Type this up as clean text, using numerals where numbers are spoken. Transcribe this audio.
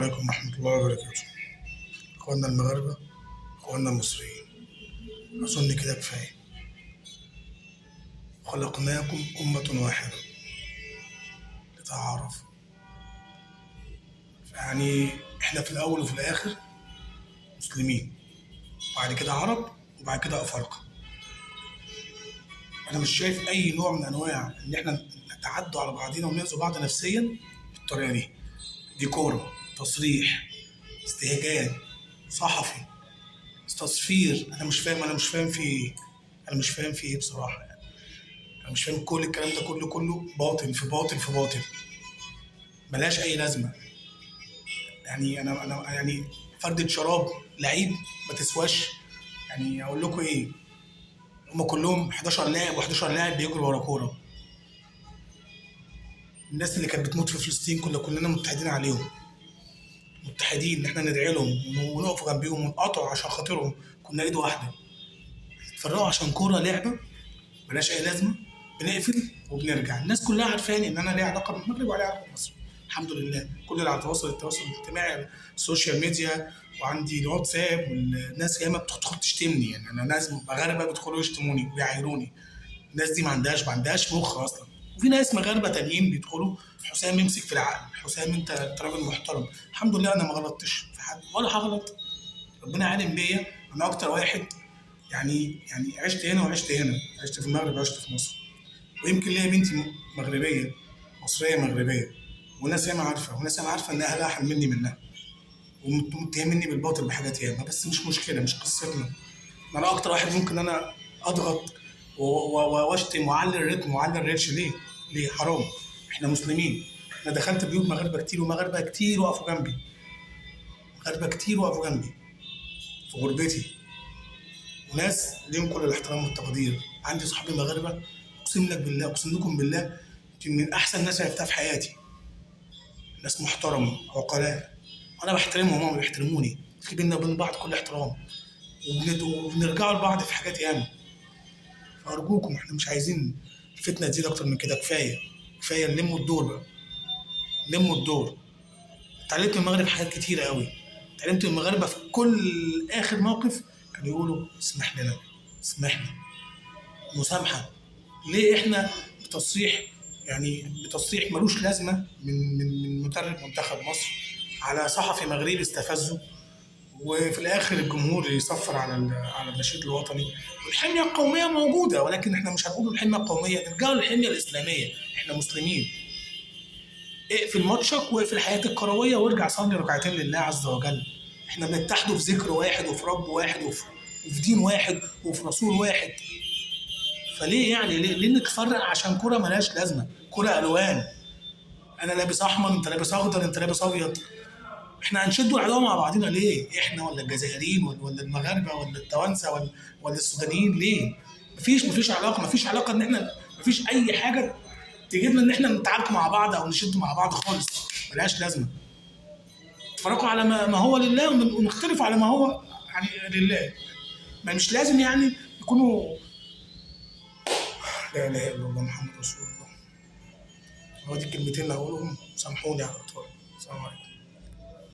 عليكم ورحمة الله وبركاته. إخواننا المغاربة، إخواننا المصريين، أظن كده كفاية. خلقناكم أمة واحدة لتعارفوا. يعني إحنا في الأول وفي الآخر مسلمين، وبعد كده عرب، وبعد كده أفارقة. أنا مش شايف أي نوع من أنواع إن إحنا نتعدوا على بعضينا ونأذوا بعض نفسيا بالطريقة دي. دي كورة، تصريح، استهجان صحفي، تصفير. انا مش فاهم، انا مش فاهم في ايه، انا مش فاهم في ايه بصراحة. يعني انا مش فاهم كل الكلام ده كله باطل في باطل في باطل، ملهاش اي لازمه. يعني انا يعني فردة شراب لعيب ما تسواش. يعني اقول لكم ايه، هم كلهم 11 لاعب و11 لاعب بيجروا ورا كورة. الناس اللي كانت بتموت في فلسطين كنا كلنا متحدين عليهم، متحدين ان احنا ندعي لهم ونقف جنبيهم ونقطعوا عشان خاطرهم، كنا ايد واحدة. اتفرقوا عشان كورة لعبه ملهاش اي لازمه، بنقفل وبنرجع. الناس كلها عارفاني ان انا ليا علاقة بالمغرب وعليا علاقة بمصر، الحمد لله. كل اللي على التواصل الاجتماعي، ال social media، وعندي الواتساب، والناس ياما بتدخل تشتمني. يعني انا ناس مغاربة بيدخلوا يشتموني ويعايروني. الناس دي ما عندهاش مخ اصلا. وفي ناس مغاربة تانيين بيدخلوا، حسام امسك في العقل، حسام انت راجل محترم. الحمد لله انا ما غلطتش في حد ولا هغلط، ربنا عالم بيا. انا اكتر واحد يعني عشت هنا وعشت هنا، عشت في المغرب وعشت في مصر، ويمكن ليا بنتي مغربية، مصرية مغربية، وناس ياما عارفه، وناس ياما عارفه ان اهلها احن مني منها ومتهمني بالباطل بحاجات ياما، بس مش مشكلة، مش قصتنا. انا اكتر واحد ممكن انا اضغط واشتم واعلي الريتم واعلي الريتش. ليه؟ ليه؟ حرام، احنا مسلمين. انا دخلت بيوت مغاربة كتير، ومغاربه كتير وقفوا جنبي، مغاربة كتير وقفوا جنبي في غربتي، وناس ليهم كل الاحترام والتقدير. عندي صحابي مغاربة، اقسم لك بالله، اقسم لكم بالله، يمكن من احسن ناس عرفتها في حياتي. ناس محترمه، عقلاء، انا بحترمهم وهم بيحترموني، في بينا وبين بعض كل احترام، وبنرجعوا لبعض في حاجات ياما. فارجوكم احنا مش عايزين الفتنة تزيد اكتر من كده، كفاية كفاية. نلموا الدور بقى، لموا الدور. اتعلمت من المغرب حاجات كتيرة قوي. اتعلمت من المغاربة في كل اخر موقف كانوا يقولوا اسمح لنا، اسمحنا، مسامحة. ليه احنا بتصريح، يعني بتصريح ملوش لازمه من مدرب منتخب مصر على صحفي مغربي استفزه، وفي الاخر الجمهور يصفر على النشيد الوطني. والحمية القومية موجودة، ولكن احنا مش هنقول الحمية القومية، نرجعوا للحميه الاسلامية. احنا مسلمين. اقفل ماتشك واقفل حياتك الكروية وارجع صلي ركعتين لله عز وجل. احنا بنتحدوا في ذكر واحد وفي رب واحد وفي دين واحد وفي رسول واحد. فليه يعني ليه نتفرق عشان كرة ملهاش لازمه؟ كرة الوان، انا لابس احمر، انت لابس اخضر، انت لابس ابيض. احنا هنشدوا العداوة مع بعضينا ليه؟ احنا ولا الجزائريين ولا المغاربة ولا التوانسة ولا السودانيين ليه؟ مفيش علاقة، مفيش علاقة ان احنا، مفيش اي حاجة تجيبنا ان احنا نتعارك مع بعض او نشد مع بعض خالص، ملهاش لازمه. اتفرقوا على ما هو لله ونختلفوا على ما هو يعني لله. ما مش لازم يعني يكونوا. لا اله الا الله محمد رسول الله. هو دي الكلمتين اللي هقولهم، سامحوني على الاطالة. السلام عليكم.